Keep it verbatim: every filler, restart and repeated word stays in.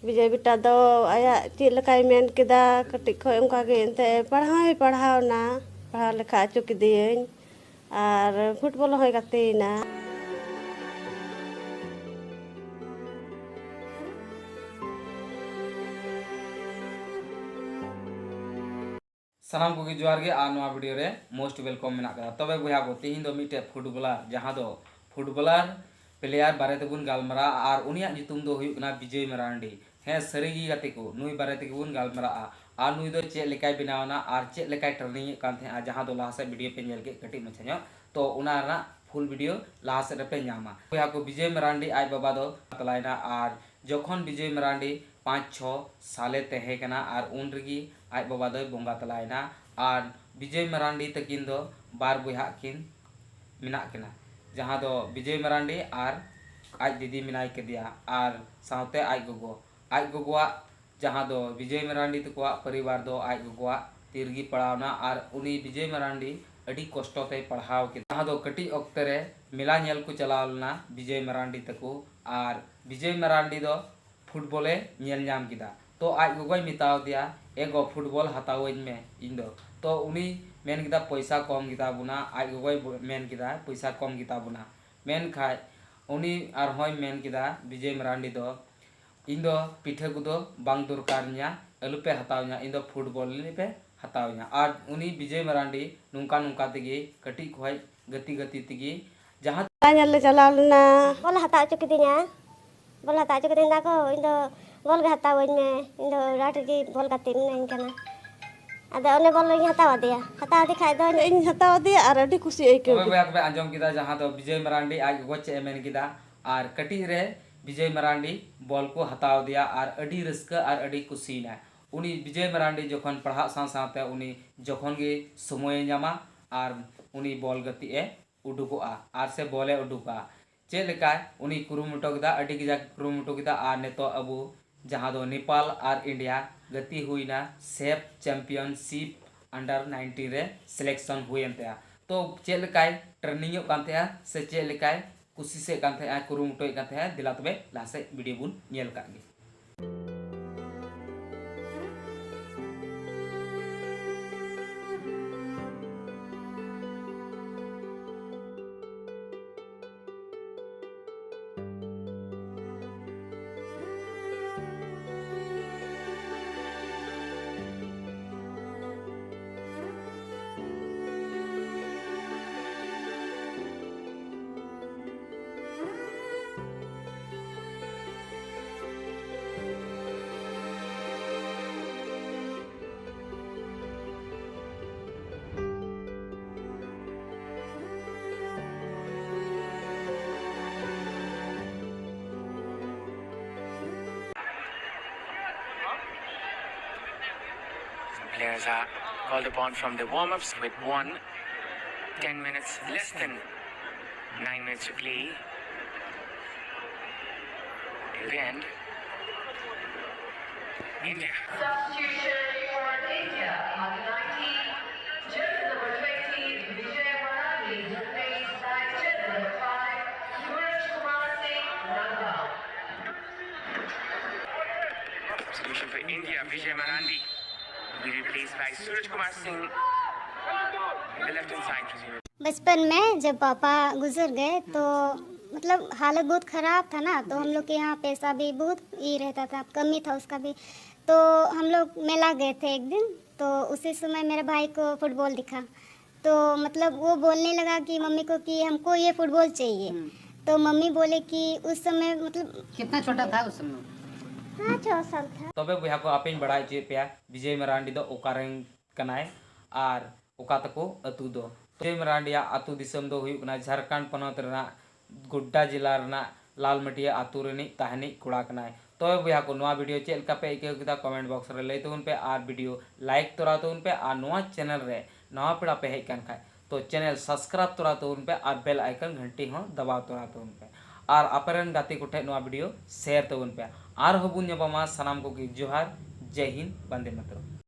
ᱵᱤᱡᱚᱭ ᱵᱮᱴᱟ ᱫᱚ ᱟᱭᱟᱜ ᱪᱮᱫ ᱞᱮᱠᱟᱭ ᱢᱮᱱ ᱠᱮᱫᱟ, ᱠᱟᱹᱴᱤᱡ ᱠᱷᱚᱱ ᱚᱱᱠᱟ ᱜᱮ ᱮᱱᱛᱮ ᱯᱟᱲᱦᱟᱣ ᱦᱚᱸᱭ ᱯᱟᱲᱦᱟᱣ ᱮᱱᱟ, ᱯᱟᱲᱦᱟᱣ ᱞᱮᱠᱷᱟ ᱦᱚᱪᱚ ᱠᱮᱫᱮᱭᱟᱹᱧ ᱟᱨ ᱯᱷᱩᱴᱵᱚᱞ ᱦᱚᱸᱭ ᱜᱟᱛᱮᱭᱮᱱᱟ᱾ ᱥᱟᱱᱟᱢ ᱠᱚᱜᱮ ᱡᱚᱦᱟᱨ ᱜᱮ ᱟᱨ ᱱᱚᱣᱟ video ᱨᱮ most welcome ᱢᱮᱱᱟᱜ ᱠᱟᱫᱟ᱾ ᱛᱚᱵᱮ ᱵᱚᱭᱦᱟ ᱠᱚ, ᱛᱤᱦᱤᱧ ᱫᱚ ᱢᱤᱫᱴᱮᱡ footballer, ᱡᱟᱦᱟᱸ ᱫᱚ footballer player ᱵᱟᱨᱮ ᱛᱮᱵᱚᱱ ᱜᱟᱞᱢᱟᱨᱟᱜᱼᱟ ᱟᱨ ᱩᱱᱤᱭᱟᱜ ᱧᱩᱛᱩᱢ ᱫᱚ ᱦᱩᱭᱩᱜ ᱠᱟᱱᱟ ᱵᱤᱡᱚᱭ ᱢᱟᱨᱟᱱᱰᱤ᱾ ᱦᱮᱸ, ᱥᱟᱹᱨᱤ ᱜᱮ ᱜᱟᱛᱮ ᱠᱚ, ᱱᱩᱭ ᱵᱟᱨᱮ ᱛᱮᱜᱮ ᱵᱚᱱ ᱜᱟᱞᱢᱟᱨᱟᱜᱼᱟ᱾ ᱟᱨ ᱱᱩᱭ ᱫᱚ ᱪᱮᱫ ᱞᱮᱠᱟᱭ ᱵᱮᱱᱟᱣ ᱮᱱᱟ ᱟᱨ ᱪᱮᱫ ᱞᱮᱠᱟᱭ training ᱮᱫ ᱠᱟᱱ ᱛᱟᱦᱮᱸᱜᱼᱟ, ᱡᱟᱦᱟᱸ ᱫᱚ ᱞᱟᱦᱟ ᱥᱮᱫ video ᱯᱮ ᱧᱮᱞ ᱠᱮᱫ ᱠᱟᱹᱴᱤᱡ ᱢᱟᱪᱷᱟ ᱧᱚᱜ, ᱛᱚ ᱚᱱᱟ ᱨᱮᱱᱟᱜ full video ᱞᱟᱦᱟ ᱥᱮᱫ ᱨᱮᱯᱮ ᱧᱟᱢᱟ᱾ ᱵᱚᱭᱦᱟ ᱠᱚ, ᱵᱤᱡᱚᱭ ᱢᱟᱨᱟᱱᱰᱤ ᱟᱡ ᱵᱟᱵᱟ ᱫᱚ ᱛᱟᱞᱟᱭᱮᱱᱟ ᱟᱨ ᱡᱚᱠᱷᱚᱱ ᱵᱤᱡᱚᱭ ᱢᱟᱨᱟᱱᱰᱤ ᱯᱟᱸᱪ ᱪᱷᱚ ᱥᱟᱞᱮ ᱛᱟᱦᱮᱸ ᱠᱟᱱᱟ ᱟᱨ ᱩᱱ ᱨᱮᱜᱮ ᱟᱡ ᱵᱟᱵᱟ ᱫᱚᱭ ᱵᱚᱸᱜᱟ ᱛᱟᱞᱟᱭᱮᱱᱟ᱾ ᱟᱨ ᱵᱤᱡᱚᱭ ᱢᱟᱨᱟᱱᱰᱤ ᱛᱟᱹᱠᱤᱱ ᱫᱚ ᱵᱟᱨ ᱵᱚᱭᱦᱟ ᱠᱤᱱ ᱢᱮᱱᱟᱜ ᱠᱤᱱᱟ, ᱡᱟᱦᱟᱸ ᱫᱚ ᱵᱤᱡᱚᱭ ᱢᱟᱨᱟᱱᱰᱤ ᱟᱨ ᱟᱡ ᱫᱤᱫᱤ ᱢᱮᱱᱟᱭ ᱠᱟᱫᱮᱭᱟ ᱟᱨ ᱥᱟᱶᱛᱮ ᱟᱡ ᱜᱚᱜᱚ᱾ ᱟᱡ ᱜᱚᱜᱚᱣᱟᱜ, ᱡᱟᱦᱟᱸ ᱫᱚ ᱵᱤᱡᱚᱭ ᱢᱟᱨᱟᱱᱰᱤ ᱛᱟᱠᱚᱣᱟᱜ ᱯᱚᱨᱤᱵᱟᱨ ᱫᱚ ᱟᱡ ᱜᱚᱜᱚᱣᱟᱜ ᱛᱤ ᱨᱮᱜᱮ ᱯᱟᱲᱟᱣᱱᱟ ᱟᱨ ᱩᱱᱤ ᱵᱤᱡᱚᱭ ᱢᱟᱨᱟᱱᱰᱤ ᱟᱹᱰᱤ ᱠᱚᱥᱴᱚ ᱛᱮᱭ ᱯᱟᱲᱦᱟᱣ ᱠᱮᱫᱟ, ᱡᱟᱦᱟᱸ ᱫᱚ ᱠᱟᱹᱴᱤᱡ ᱚᱠᱛᱮ ᱨᱮ ᱢᱮᱞᱟ ᱧᱮᱞ ᱠᱚ ᱪᱟᱞᱟᱣ ᱞᱮᱱᱟ ᱵᱤᱡᱚᱭ ᱢᱟᱨᱟᱱᱰᱤ ᱛᱟᱠᱚ᱾ ᱟᱨ ᱵᱤᱡᱚᱭ ᱢᱟᱨᱟᱱᱰᱤ ᱫᱚ football ᱮ ᱧᱮᱞ ᱧᱟᱢ ᱠᱮᱫᱟ᱾ ᱛᱚ ᱟᱡ ᱜᱚᱜᱚᱭ ᱢᱮᱛᱟᱣ ᱫᱮᱭᱟ, "ᱮ ᱜᱚ, football ᱦᱟᱛᱟᱣᱟᱹᱧ ᱢᱮ ᱤᱧ ᱫᱚ᱾" ᱛᱚ ᱩᱱᱤ ᱢᱮᱱ ᱠᱮᱫᱟ, "ᱯᱚᱭᱥᱟ ᱠᱚᱢ ᱜᱮᱛᱟ ᱵᱚᱱᱟ᱾" ᱟᱡ ᱜᱚᱜᱚᱭ ᱵᱚ-, ᱢᱮᱱ ᱠᱮᱫᱟ, "ᱯᱚᱭᱥᱟ ᱠᱚᱢ ᱜᱮᱛᱟ ᱵᱚᱱᱟ᱾" ᱢᱮᱱᱠᱷᱟᱡ ᱩᱱᱤ ᱟᱨᱦᱚᱸᱭ ᱢᱮᱱ ᱠᱮᱫᱟ, ᱵᱤᱡᱚᱭ ᱢᱟᱨᱟᱱᱰᱤ ᱫᱚ, "ᱤᱧ ᱫᱚ ᱯᱤᱴᱷᱟᱹ ᱠᱚᱫᱚ ᱵᱟᱝ ᱫᱚᱨᱠᱟᱨᱤᱧᱟ, ᱟᱞᱚᱯᱮ ᱦᱟᱛᱟᱣᱟᱹᱧᱟ, ᱤᱧ ᱫᱚ football ᱯᱮ ᱦᱟᱛᱟᱣᱟᱹᱧᱟ᱾" ᱟᱨ ᱩᱱᱤ ᱵᱤᱡᱚᱭ ᱢᱟᱨᱟᱱᱰᱤ ᱱᱚᱝᱠᱟ ᱱᱚᱝᱠᱟ ᱛᱮᱜᱮ ᱠᱟᱹᱴᱤᱡ ᱠᱷᱚᱡ ᱜᱟᱛᱮ ᱜᱟᱛᱮ ᱛᱮᱜᱮ ᱡᱟᱦᱟᱸ ᱧᱮᱞ ᱞᱮ ᱪᱟᱞᱟᱣ ᱞᱮᱱᱟ᱾ ᱵᱚᱞ ᱦᱟᱛᱟᱣ ᱦᱚᱪᱚ ᱠᱤᱫᱤᱧᱟ, ᱵᱚᱞ ᱦᱟᱛᱟᱣ ᱦᱚᱪᱚ ᱠᱤᱫᱤᱧ ᱫᱟᱠᱚ, ᱤᱧ ᱫᱚ ᱵᱚᱞ ᱜᱮ ᱦᱟᱛᱟᱣᱟᱹᱧ ᱢᱮ, ᱤᱧ ᱫᱚ ᱨᱟᱴ ᱨᱮᱜᱮ ᱵᱚᱞ ᱜᱟᱛᱮᱜ ᱢᱮᱱᱟᱹᱧ ᱠᱟᱱᱟ᱾ ᱟᱫᱚ ᱚᱱᱮ ᱵᱚᱞ ᱤᱧ ᱦᱟᱛᱟᱣ ᱟᱫᱮᱭᱟ, ᱦᱟᱛᱟᱣ ᱟᱫᱮ ᱠᱷᱟᱡ ᱫᱚ ᱤᱧ ᱦᱟᱛᱟᱣ ᱟᱫᱮᱭᱟ ᱟᱨ ᱟᱹᱰᱤ ᱠᱩᱥᱤ ᱟᱹᱭᱠᱟᱹᱣ ᱛᱚᱵᱮ ᱠᱮᱫᱟ᱾ ᱵᱚᱭᱦᱟ ᱠᱚᱯᱮ ᱟᱸᱡᱚᱢ ᱠᱮᱫᱟ, ᱡᱟᱦᱟᱸ ᱫᱚ ᱵᱤᱡᱚᱭ ᱢᱟᱨᱟᱱᱰᱤ ᱟᱡ ᱜᱚᱜᱚ ᱪᱮᱫ ᱮ ᱢᱮᱱ ᱠᱮᱫᱟ᱾ ᱟᱨ ᱠᱟᱹᱴᱤᱡ ᱨᱮ ᱵᱤᱡᱚᱭ ᱢᱟᱨᱟᱱᱰᱤ ᱵᱚᱞ ᱠᱚ ᱦᱟᱛᱟᱣ ᱟᱫᱮᱭᱟ ᱟᱨ ᱟᱹᱰᱤ ᱨᱟᱹᱥᱠᱟᱹ ᱟᱨ ᱟᱹᱰᱤ ᱠᱩᱥᱤᱭᱮᱱᱟ᱾ ᱩᱱᱤ ᱵᱤᱡᱚᱭ ᱢᱟᱨᱟᱱᱰᱤ ᱡᱚᱠᱷᱚᱱ ᱯᱟᱲᱦᱟᱜ ᱥᱟᱶ ᱥᱟᱶᱛᱮ ᱩᱱᱤ ᱡᱚᱠᱷᱚᱱ ᱜᱮ ᱥᱚᱢᱚᱭᱮ ᱧᱟᱢᱟ ᱟᱨ ᱩᱱᱤ ᱵᱚᱞ ᱜᱟᱛᱮᱜ ᱮ ᱩᱰᱩᱠᱚᱜᱼᱟ ᱟᱨ ᱥᱮ ᱵᱚᱞ ᱮ ᱩᱰᱩᱠᱟ᱾ ᱪᱮᱫ ᱞᱮᱠᱟ ᱩᱱᱤ ᱠᱩᱨᱩᱢᱩᱴᱩ ᱠᱮᱫᱟ, ᱟᱹᱰᱤ ᱠᱟᱡᱟᱠ ᱠᱩᱨᱩᱢᱩᱴᱩ ᱠᱮᱫᱟ ᱟᱨ ᱱᱤᱛᱚᱜ ᱟᱵᱚ ᱡᱟᱦᱟᱸ ᱫᱚ ᱱᱮᱯᱟᱞ ᱟᱨ ᱤᱱᱰᱤᱭᱟ ᱜᱟᱛᱮ ᱦᱩᱭᱱᱟ ᱥᱮᱯ ᱪᱟᱢᱯᱤᱭᱟᱱᱥᱤᱯ under nineteen ᱨᱮ selection ᱦᱩᱭᱮᱱ ᱛᱟᱭᱟ᱾ ᱛᱚ ᱪᱮᱫ ᱞᱮᱠᱟᱭ training ᱚᱜ ᱠᱟᱱ ᱛᱟᱦᱮᱸᱜᱼᱟ ᱥᱮ ᱪᱮᱫ ᱞᱮᱠᱟᱭ ᱠᱩᱥᱤᱥᱮᱫ ᱠᱟᱱ ᱛᱟᱦᱮᱸᱜᱼᱟ, ᱠᱩᱨᱩᱢᱩᱴᱩᱭᱮᱫ ᱠᱟᱱ ᱛᱟᱦᱮᱸᱜᱼᱟ, ᱫᱮᱞᱟ ᱛᱚᱵᱮ ᱞᱟᱦᱟ ᱥᱮᱫ video ᱵᱚᱱ ᱧᱮᱞ ᱠᱟᱜ ᱜᱮ᱾ Players are called upon from the warm-ups with one, ten minutes, less than nine minutes to play. In the end, India. Substitution for India, under nineteen, jersey number twenty, Vijay Marandi, replaced by jersey number five, Suraj Kumar Singh, Nagaon. Substitution for India, Vijay Marandi will be replaced by Suraj Kumar Singh in the left hand side, presumably. बचपन में जब पापा गुजर गए तो मतलब हालत बहुत ख़राब था ना, तो हम लोग के यहाँ पैसा भी बहुत ये रहता था, कमी था उसका भी। तो हम लोग मेला गए थे एक दिन, तो उसी समय मेरे भाई को फुटबॉल दिखा, तो मतलब वो बोलने लगा कि मम्मी को कि हमको ये फुटबॉल चाहिए। तो मम्मी बोले कि उस समय मतलब कितना छोटा था उस समय? हाँ, छः साल था। ᱛᱚᱵᱮ ᱵᱚᱭᱦᱟ ᱠᱚ, ᱟᱯᱮᱧ ᱵᱟᱲᱟᱭ ᱦᱚᱪᱚᱭᱮᱫ ᱯᱮᱭᱟ ᱵᱤᱡᱚᱭ ᱢᱟᱨᱟᱱᱰᱤ ᱫᱚ ᱚᱠᱟᱨᱮᱱ ᱠᱟᱱᱟᱭ ᱟᱨ ᱚᱠᱟ ᱛᱟᱠᱚ ᱟᱹᱛᱩ ᱫᱚ᱾ ᱵᱤᱡᱚᱭ ᱢᱟᱨᱟᱱᱰᱤᱭᱟᱜ ᱟᱹᱛᱩ ᱫᱤᱥᱚᱢ ᱫᱚ ᱦᱩᱭᱩᱜ ᱠᱟᱱᱟ ᱡᱷᱟᱲᱠᱷᱚᱸᱰ ᱯᱚᱱᱚᱛ ᱨᱮᱱᱟᱜ ᱜᱳᱰᱰᱟ ᱡᱮᱞᱟ ᱨᱮᱱᱟᱜ ᱞᱟᱞᱢᱟᱹᱴᱤᱭᱟᱹ ᱟᱹᱛᱩ ᱨᱤᱱᱤᱡ ᱛᱟᱦᱮᱱᱤᱡ ᱠᱚᱲᱟ ᱠᱟᱱᱟᱭ᱾ ᱛᱚᱵᱮ ᱵᱚᱭᱦᱟ ᱠᱚ, ᱱᱚᱣᱟ ᱵᱷᱤᱰᱤᱭᱳ ᱪᱮᱫ ᱞᱮᱠᱟ ᱯᱮ ᱟᱹᱭᱠᱟᱹᱣ ᱠᱮᱫᱟ, ᱠᱚᱢᱮᱱᱴ ᱵᱚᱠᱥ ᱨᱮ ᱞᱟᱹᱭ ᱛᱟᱵᱚᱱ ᱯᱮ ᱟᱨ ᱵᱷᱤᱰᱤᱭᱳ ᱞᱟᱭᱤᱠ ᱛᱚᱨᱟ ᱛᱟᱵᱚᱱ ᱯᱮ ᱟᱨ ᱱᱚᱣᱟ ᱪᱮᱱᱮᱞ ᱨᱮ ᱱᱟᱣᱟ ᱯᱮᱲᱟ ᱯᱮ ᱦᱮᱡ ᱠᱟᱱ ᱠᱷᱟᱡ ᱛᱚ ᱪᱮᱱᱮᱞ ᱥᱟᱵᱥᱠᱨᱟᱭᱤᱵ ᱛᱚᱨᱟ ᱛᱟᱵᱚᱱ ᱯᱮ ᱟᱨ ᱵᱮᱞ ᱟᱭᱠᱚᱱ ᱜᱷᱟᱱᱴᱤ ᱦᱚᱸ ᱫᱟᱵᱟᱣ ᱛᱚᱨᱟ ᱛᱟᱵᱚᱱ ᱯᱮ ᱟᱨ ᱟᱯᱮ ᱨᱮᱱ ᱜᱟᱛᱮ ᱠᱚᱴᱷᱮᱱ ᱱᱚᱣᱟ ᱵᱷᱤᱰᱤᱭᱳ ᱥᱮᱭᱟᱨ ᱛᱟᱵᱚᱱ ᱯᱮ᱾ ᱟᱨᱦᱚᱸ ᱵᱚᱱ ᱧᱟᱯᱟᱢᱟ᱾ ᱥᱟᱱᱟᱢ ᱠᱚᱜᱮ ᱡᱚᱦᱟᱨ, ᱡᱟᱭ ᱦᱤᱱᱫ, ᱵᱟᱱᱫᱮ ᱢᱟᱛᱚᱨᱚᱢ᱾